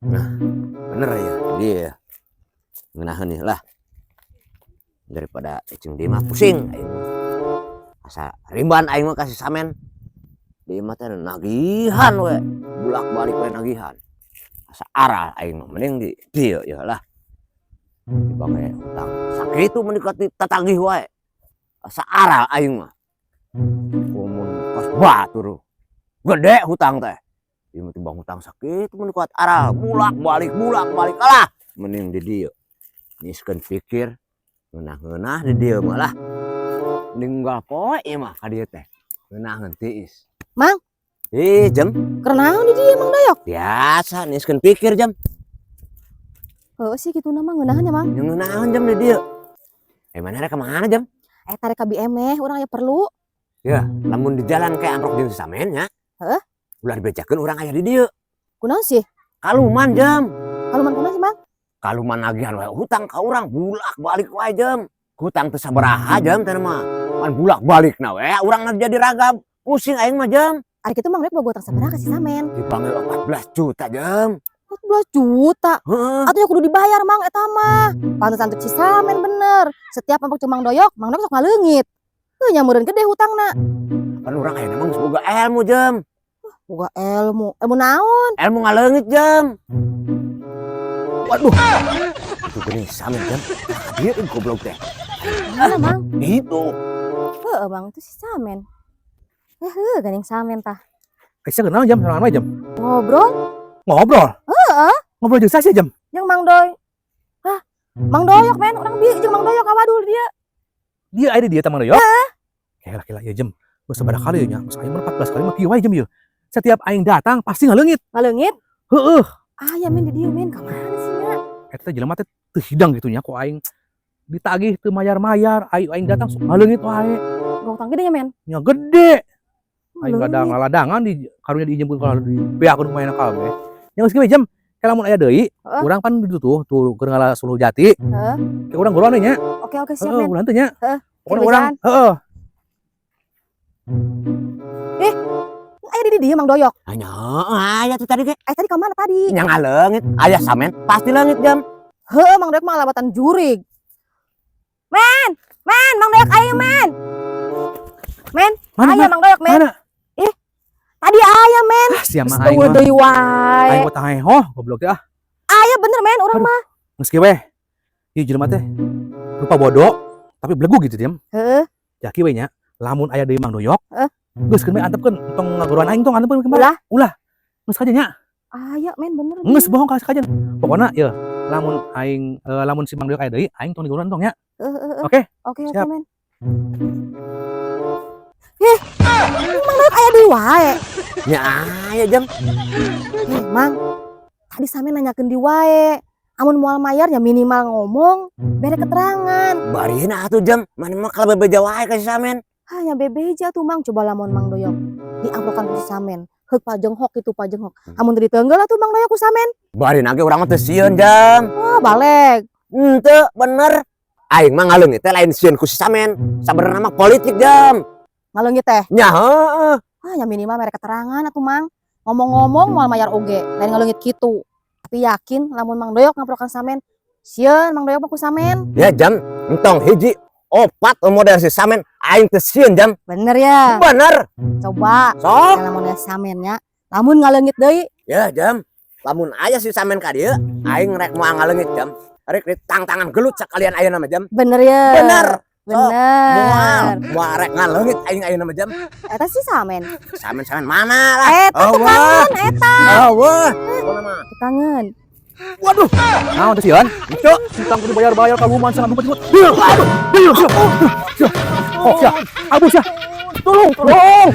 Nah, bener ya dia ngeunaheun nih lah, daripada cicing di imah pusing aing mah. Asa rimban aing mah ka si Samen. Di imah teh nagihan we, bulak-balik we nagihan. Asa aral aing mah, mending di dieu ya lah. Dibangge hutang sakitu mendekati tatagih wae. Asa aral aing mah. Komun kos batur. Gede hutang teh. Ieu mah timbang hutang sakitu mendekati aral, bulak-balik alah, mending di dieu. Niiskeun pikir, ngeunah-ngeunah di dieu mah lah. Mending unggal poe ieu mah ka dieu teh. Ngeunaheun tiis. Mang. Ih, Jam. Keur naon di dieu, Mang Doyok? Biasa niiskeun pikir, Jam. Heueuh sih, kitu mah ngeunaheun ya, Mang. Ngeunaheun, Jam, di dieu. Eh, mana rek ka mana, Jam? Eta rek ka BM urang aya perlu. Ya, lamun di jalan kayak amprok jeung si Samen nya. Heeh. Ulah dibejakeun urang aya di dieu. Kunaon sih? Kaluman, Jam. Kaluman kunaon sih, Mang? Kaluman nagihan wae hutang ka urang bulak-balik wae, Jam. Hutang teu sabaraha, Jam, teh mah. Pan bulak-balik na we urang jadi ragab. Pusing aing mah, Jam. Ari kitu Mang Doyok boga utang sabaraha ka si Samen? Dipanggil 14 juta, Jam. 14 juta. Heeh. Atuh nya kudu dibayar, Mang, eta mah. Pantesan teh si Samen bener. Setiap amprok jeung Mang Doyok, Mang Doyok sok ngaleungit. Heuh nya meureun gede hutangna. Pan urang ayeuna mah geus boga ilmu, Jam. Boga ilmu. Ilmu naon? Ilmu ngaleungit, Jam. Waduh. Itu geuning Samen, Jam. Ka dieu goblok teh. Mana, Mang? Itu. Heueuh, Bang, itu si Samen. Eh, heueuh geuning Samen tah. Aisyah kenal, Jam, sorangan wae, Jam. Ngobrol. Ngobrol. Heeh. Ngobrol jeung saha sih, Jam? Jeung Mang Doy. Hah? Mang Doyok, men, urang bieu jeung Mang Doyok kawadul dia. Dia aya di dieu teh, Mang Doyok. Kela kela ya, Jam. Geus sabaraha kali nya? Geus aing mah 14 kali mah kieu wae, Jam, ieu. Setiap aing datang pasti ngaleungit. Ngaleungit? Heeh. Aya, men, di dieu, men, ka mana sih nya? Eta teh jelema teh teu hidang gitu nya, ku aing ditagih teu mayar-mayar, aing aing datang sok ngaleungit wae. Boga utang gede nya, men? Nya gede. Aing Ngaleungit. kadang laladangan di karunya diinjemkeun kalau di beakeun kumaha kabeh. Nya geus kieu we, Jam. Ke lamun aya deui, Heeh. urang pan di ditu tuh, tuh keur ngala suluh jati. Heeh. Ke urang goroan we nya. Oke, siap, Heeh, men. ulah teu nya. Heeh. Pokona urang, heeh. Eh, aya di dieu Mang Doyok. Anya, aya tuh tadi ge. Eh, tadi ka mana tadi? Nya ngaleungit, aya Samen pasti leungit, Jam. Heueuh, Mang Doyok mah lawatan jurig. Men, men, Mang Doyok aya, men. Men, Mana, aya mana? Mang Doyok, men. Mana? Ih, tadi aya, men. Ah, sia mah aing Geus mah. deui wae. Aing mah tahehoh goblok teh ah. Aya bener, men, urang Aduh. mah. Geus kieu weh. Ieu jelema teh rupa bodoh tapi belegu gitu, Jam. Heeh. Ya kieu we nya, lamun aya deui Mang Doyok, Heeh. geus keun we antepkeun, tong ngagoroan aing, tong antepkeun kemana. Ulah. Ulah. Geus kajen nya. Aya, men, bener. Geus bohong ka kajen. Pokona ye lamun aing lamun si Mang Doyok aya deui, aing tong digoroan tong nya. Heeh. Oke? Oke, Siap. men. Ih, Mang Doyok aya deui wae. Nya aya, Jam. Eh, Mang, tadi Samen nanyakeun di wae. Amun moal mayar ya minimal ngomong, bere keterangan. Barieuna atuh, Jam, mana mah kalau bebeja wae ka si Samen. Hanya bebeja tuh, Mang, coba lamun Mang Doyok diamprokan ku si Samen. Heuk pajenghok itu pajenghok. Amun teu diteunggel atuh Mang Doyok ku Samen. Barieuna ge urang mah teu sieun, Jam. Wah, balik. Henteu, bener. Aing mah ngaleungit teh lain sieun ku si Samen. Sabenerna mah politik, Jam. Ngaleungit teh. Nya heeh. Ah, nya minimal mere keterangan atuh, Mang. Ngomong-ngomong moal mayar oge, lain ngaleungit kitu. Tapi yakin lamun Mang Doyok ngamprokan Samen, sieun Mang Doyok mah ku Samen. Ya, Jam, entong hiji opat model si Samen aing teu sieun, Jam. Bener ya? Bener. Coba Sok. lamun aya Samen nya, lamun ngaleungit deui. Ya, Jam. Lamun aya si Samen ka dieu, aing rek moal ngaleungit, Jam. Rek ditangtangan gelut sakalian ayeuna mah, Jam. Bener ya? Bener. Sok. Moal, Bener. Moal rek ngaleungit aing ayeuna mah, Jam. Eta si Samen. Samen-samen mana lah. Eta Oh, tukangan eta. Wah. Pokona mah. Tukangan. Waduh. Naon teh sieun? Itu. Hutang kudu bayar-bayar kaluman sangat lupa. Aduh. Aduh. Oh, sia. Abu sia. Tolong, tolong, tolong.